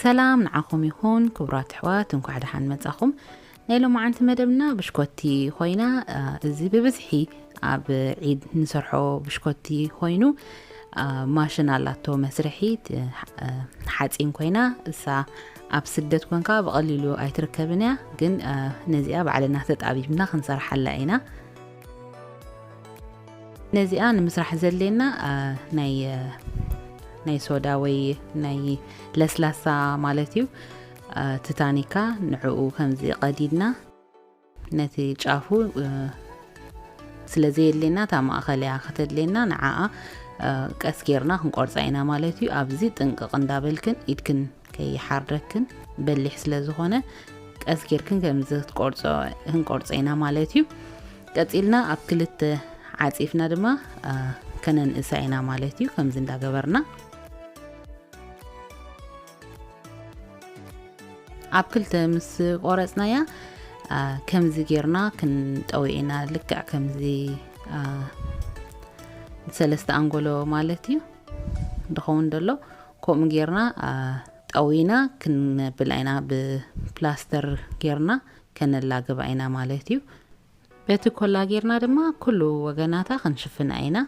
ሰላም ንዓኹም ይኹን ክቡራት ኣሕዋት፣ እንኳዕ ደሓን መጻኹም። ናይ ሎማዓንቲ መደብና ብሽኮቲ ኮይና፣ እ፣ እዚ ብብዝሒ ኣብ ዒድ ንሰርሖ ብሽኮቲ ኮይኑ፣ እ፣ ማሽን ኣላቶ መስርሒ፣ እ፣ ሓጺን ኮይና፣ እሳ ኣብ ስደት ኮንካ ብቐሊሉ ኣይትርከብን እያ፣ ግን፣ እ፣ ነዚኣ ባዕልና ተጣቢብና ክንሰርሓላ ኢና። ነዚኣ ንምስራሕ ዘድልየና፣ እ፣ ናይ፣ እ፣ ናይ ሶዳ ወይ ናይ ለስላሳ ማለት እዩ። እ፣ ትታኒካ ንዕኡ ከምዚ ቀዲድና ነቲ ጫፉ፣ እ፣ ስለ ዘየድልየና እታ ማእኸል እያ ከተድልየና። ንዓኣ፣ እ፣ ቀስ ጌርና ክንቆርጻ ኢና ማለት እዩ። ኣብዚ ጥንቅቕ እንዳበልክን ኢድክን ከይሓርደክን በሊሕ ስለ ዝኾነ ቀስ ጌርክን ከምዚ ክትቆርጾ፣ ክንቆርጾ ኢና ማለት እዩ። ቀጺልና ኣብ ክልተ ዓጺፍና ድማ፣ እ፣ ከነንእሳ ኢና ማለት እዩ። ከምዚ እንዳገበርና ኣብ ክልተ ምስ ቆረጽናያ፣ እ፣ ከምዚ ጌርና ክንጠውዮ ኢና። ልክዕ ከምዚ፣ እ፣ ሰለስተ ኣንጎሎ ማለት እዩ። ድኸውን ደሎ ከምኡ ጌርና፣ እ፣ ጠዊና ክነብላ ኢና። ብፕላስተር ጌርና ከነላግባ ኢና ማለት እዩ። በቲ ኮላ ጌርና ድማ ኩሉ ወገናታ ክንሽፍና ኢና።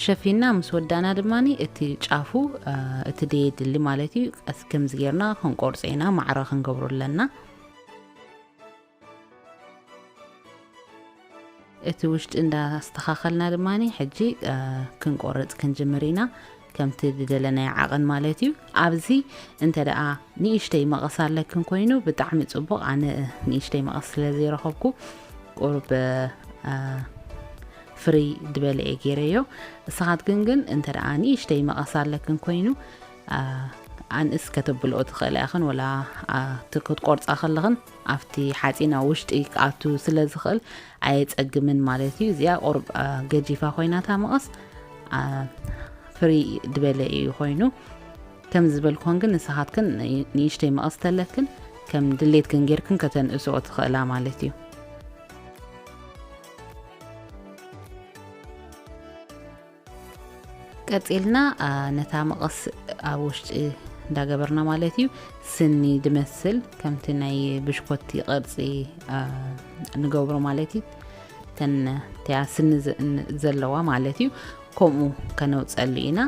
ሸፊና ምስ ወዳና ድማኒ እቲ ጫፉ፣ እ፣ እቲ ደየድሊ ማለት እዩ፣ ቀስ ከምዚ ጌርና ክንቆርጾ ኢና፣ ማዕረ ክንገብሮ ኣለና። እቲ ውሽጢ እንዳስተኻኸልና ድማኒ ሕጂ፣ እ፣ ክንቆርጽ ክንጅምር ኢና። ከምቲ ዝደለናዮ ዓቐን ማለት እዩ። ኣብዚ እንተ ደኣ ንእሽተይ መቐስ ኣለክን ኮይኑ ብጣዕሚ ጽቡቕ። ኣነ ንእሽተይ መቐስ ስለ ዘይረኸብኩ ቁሩብ፣ እ፣ ፍርይ ዝበለ እየ ገይረዮ። ንስኻትክን ግን እንተ ደኣ ንእሽተይ መቐስ ኣለክን ኮይኑ፣ እ፣ ኣንእስ ከተብልኦ ትኽእላ ኢኽን፣ ወላ፣ እ፣ እቲ ክትቆርጻ ከለኽን ኣብቲ ሓጺን ኣብ ውሽጢ ክኣቱ ስለ ዝኽእል ኣየጸግምን ማለት እዩ። እዚኣ ቁሩብ፣ እ፣ ገጂፋ ኮይና እታ መቐስ፣ እ፣ ፍርይ ዝበለ እዩ ኮይኑ። ከም ዝበልኩኽን ግን ንስኻትክን ንእሽተይ መቐስ ተለክን ከም ድሌትክን ጌርክን ከተንእስኦ ትኽእላ ማለት እዩ። ቀጺልና፣ አ፣ ነታ መቐስ ኣብ ውሽጢ እንዳገበርና ማለት እዩ፣ ስኒ ድመስል ከምቲ ናይ ብሽኮቲ ቅርጺ፣ አ፣ ንገብሮ ማለት እዩ። ተን ተያ ስኒ ዘ-፣ ዘለዋ ማለት እዩ፣ ከምኡ ከነውጸሉ ኢና።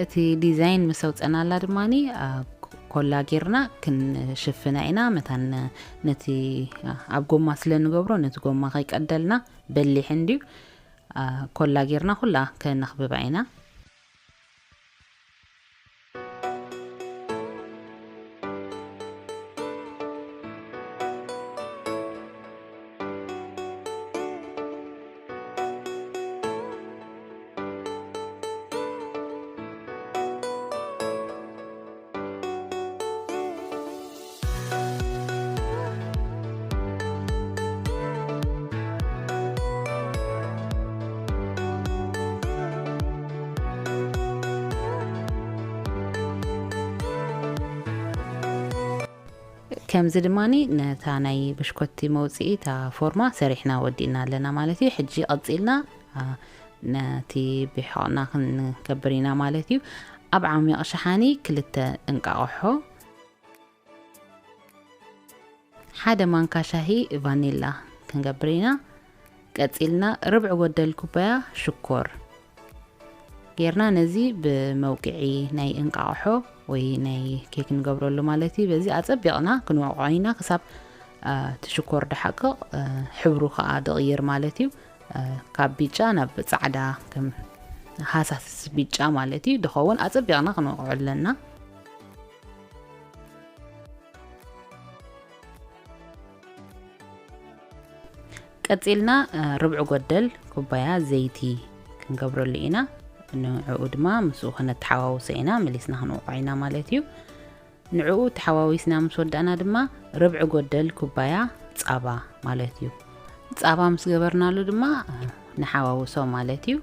እቲ ዲዛይን ምስ ኣውጸናላ ድማኒ፣ ኣብ ኮላ ጌርና ክንሽፍና ኢና። መታን ነቲ ኣብ ጎማ ስለ ንገብሮ፣ ነቲ ጎማ ከይቀደልና በሊሕ እንድዩ። አ፣ ኮላ ጌርና ኩላ ከነኽብባ ኢና። ከምዚ ድማ ነታ ናይ ብሽኮቲ መውፅኢ እታ ፎርማ ሰሪሕና ወዲእና ኣለና ማለት እዩ። ሕጂ ቀፂልና ነቲ ቢሖቕና ክንገብር ኢና ማለት እዩ። ኣብ ዓሚቕ ሸሓኒ ክልተ እንቃቕሖ፣ ሓደ ማንካ ሻሂ ቫኒላ ክንገብር ኢና። ቀፂልና ርብዒ ጎደል ኩባያ ሽኮር ጌርና ነዚ ብመውቅዒ ናይ እንቃቕሖ ወይ ናይ ኬክ ንገብረሉ ማለት እዩ። በዚ ኣፀቢቕና ክንወቕዖ ኢና ክሳብ እቲ ሽኮር ድሓቅቕ፣ ሕብሩ ከዓ ድቕይር ማለት እዩ። ካብ ቢጫ ናብ ፃዕዳ፣ ከም ሃሳስ ቢጫ ማለት እዩ፣ ድኸውን ኣፀቢቕና ክንወቕዖ ኣለና። ቀፂልና ርብዒ ጎደል ኩባያ ዘይቲ ክንገብረሉ ኢና። ንዕኡ ድማ ምስኡ ከነተሓዋውሶ ኢና፣ መሊስና ክንወቕዖ ኢና ማለት እዩ። ንዕኡ ተሓዋዊስና ምስ ወዳእና ድማ ርብዒ ጎደል ኩባያ ፃባ ማለት እዩ። ፃባ ምስ ገበርናሉ ድማ ንሓዋውሶ ማለት እዩ።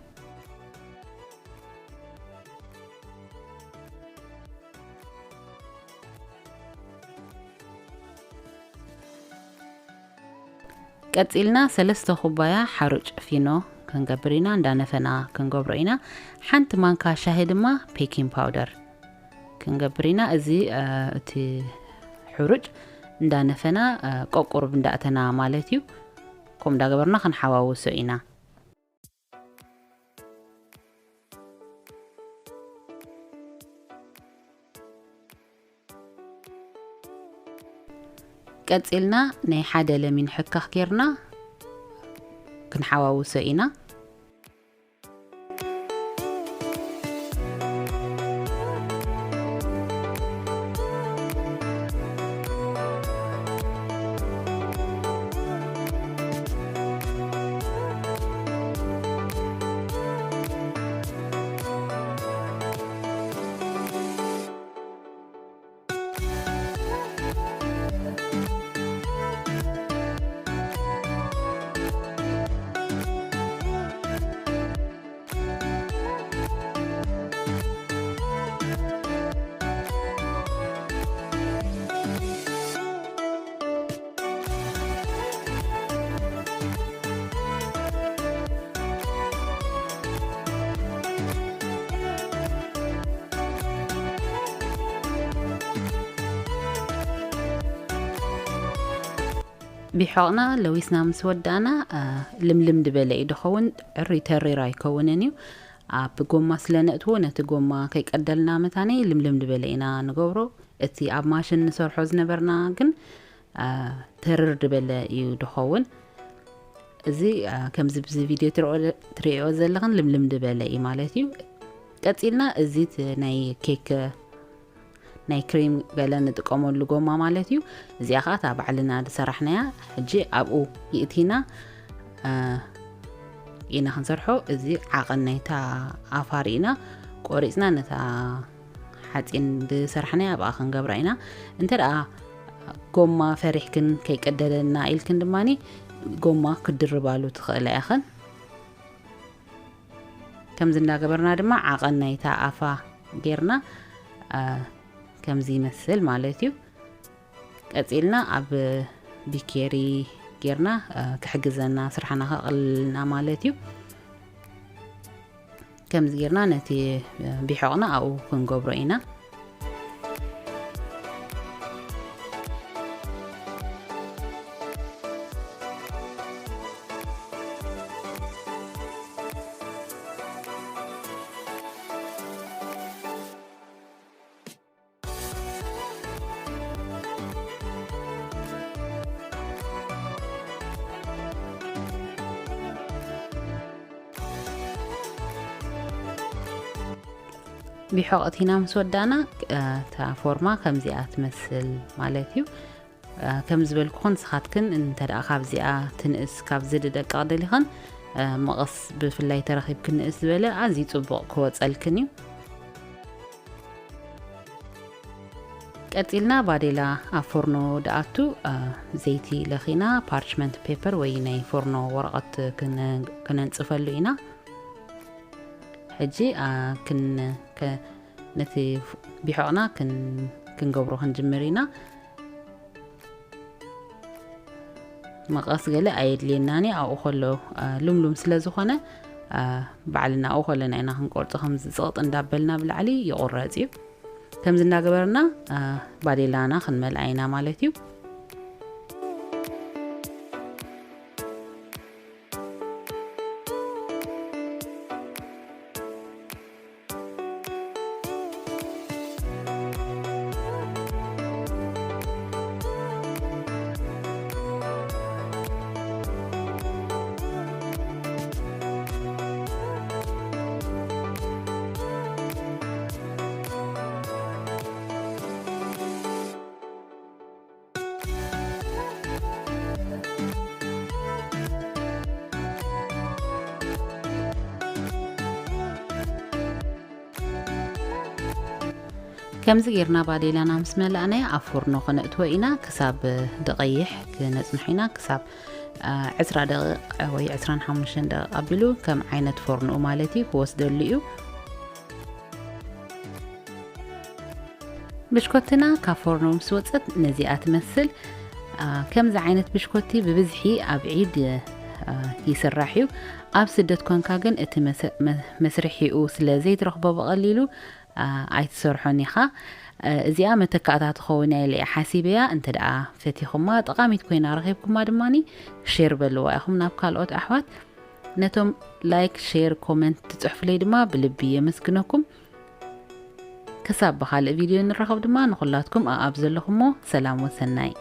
ቀፂልና ሰለስተ ኩባያ ሓሩጭ ፊኖ ክንገብር ኢና። እንዳነፈና ክንገብሮ ኢና። ሓንቲ ማንካ ሻሂ ድማ ቤኪንግ ፓውደር ክንገብር ኢና። እዚ እቲ ሕሩጭ እንዳነፈና፣ ቆቁርብ እንዳእተና ማለት እዩ። ከምኡ እንዳገበርና ክንሓዋውሶ ኢና። ቀፂልና ናይ ሓደ ለሚን ሕካኽ ጌርና ክንሓዋውሶ ኢና። ቢሖቕና ለዊስና ምስ ወዳእና፣ ልምልም ዝበለ እዩ ድኸውን፣ ዕሪ ተሪር ኣይከውንን እዩ። ኣብ ጎማ ስለ ነእትዎ ነቲ ጎማ ከይቀደልና መታኒ ልምልም ዝበለ ኢና ንገብሮ። እቲ ኣብ ማሽን ንሰርሖ ዝነበርና ግን ተርር ዝበለ እዩ ድኸውን። እዚ ከምዚ ብዚ ቪድዮ ትሪኦ ዘለኽን ልምልም ዝበለ እዩ ማለት እዩ። ቀፂልና እዚ ናይ ኬክ ናይ ክሬም ገለ ንጥቀመሉ ጎማ ማለት እዩ። እዚኣ ከዓ እታ ባዕልና ዝሰራሕናያ ሕጂ ኣብኡ ይእቲና ኢና ክንሰርሖ። እዚ ዓቐን ናይታ ኣፋር ኢና ቆሪፅና ነታ ሓፂን ዝሰራሕናያ ኣብኣ ክንገብራ ኢና። እንተ ደኣ ጎማ ፈሪሕክን ከይቀደደና ኢልክን ድማ ጎማ ክድርባሉ ትኽእላ ኢኽን። ከምዚ እንዳገበርና ድማ ዓቐን ናይታ ኣፋ ጌርና ከምዚ ይመስል ማለት እዩ። ቀፂልና ኣብ ቢኬሪ ጌርና ክሕግዘና ስራሕና ከቕልልና ማለት እዩ። ከምዚ ጌርና ነቲ ቢሖቕና ኣብኡ ክንገብሮ ኢና። ቢሖቕ እቲና ምስ ወዳእና እታ ፎርማ ከምዚኣ ትመስል ማለት እዩ። ከም ዝበልኩኽን ንስኻትክን እንተ ደኣ ካብዚኣ ትንእስ ካብ ዝድደቅቕ ደሊኽን መቐስ ብፍላይ ተረኺብክን ንእስ ዝበለ ኣዝዩ ጽቡቕ ክወጸልክን እዩ። ቀጺልና ባዴላ ኣብ ፎርኖ ደኣቱ ዘይቲ ለኺና ፓርችመንት ፔፐር ወይ ናይ ፎርኖ ወረቐት ክነንጽፈሉ ኢና። ሕጂ ነቲ ቢሖቕና ክንገብሮ ክንጅምር ኢና። መቐስ ገለ ኣየድልየናን እዩ። ኣብኡ ከሎ፣ አ፣ ልምሉም ስለ ዝኾነ፣ አ፣ ባዕልና ኣብኡ ከለና ኢና ክንቆርጾ። ከምዚ ጽቕጥ እንዳበልና ብላዕሊ ይቑረጽ እዩ። ከምዚ እንዳገበርና፣ አ፣ ባዴላና ክንመልኣ ኢና ማለት እዩ። ከምዚ ጌርና ባዴላና ምስ መላእናዮ ኣብ ፎርኖ ከነእትዎ ኢና። ክሳብ ድቐይሕ ክነጽንሖ ኢና። ክሳብ፣ አ፣ ዕስራ ደቂቕ ወይ ዕስራን ሓሙሽተን ደቂቕ ኣቢሉ ከም ዓይነት ፎርኖኡ ማለት እዩ ክወስደሉ እዩ። ብሽኮትና ካብ ፎርኖ ምስ ወጸት ነዚኣ ትመስል። አ፣ ከምዚ ዓይነት ብሽኮቲ ብብዝሒ ኣብ ዒድ፣ አ፣ ይስራሕ እዩ። ኣብ ስደት ኮንካ ግን እቲ መሰ-፣ መ-፣ መስርሒኡ ስለ ዘይትረኽቦ ብቐሊሉ፣ አ፣ ኣይትሰርሖን ኢኻ። አ፣ እዚኣ መተካእታ ትኸውን እያ ኢለ እየ ሓሲበያ። እንተ ደኣ ፈቲኹማ፣ ጠቓሚት ኮይና ረኺብኩማ ድማኒ፣ ሼር በልዋ ኢኹም ናብ ካልኦት ኣሕዋት። ነቶም ላይክ፣ ሼር፣ ኮመንት ትጽሕፉለይ ድማ ብልቢ የመስግነኩም። ክሳብ ብኻልእ ቪድዮ ንራኸብ ድማ ንኹላትኩም ኣኣብ ዘለኹሞ ሰላም ወሰናይ።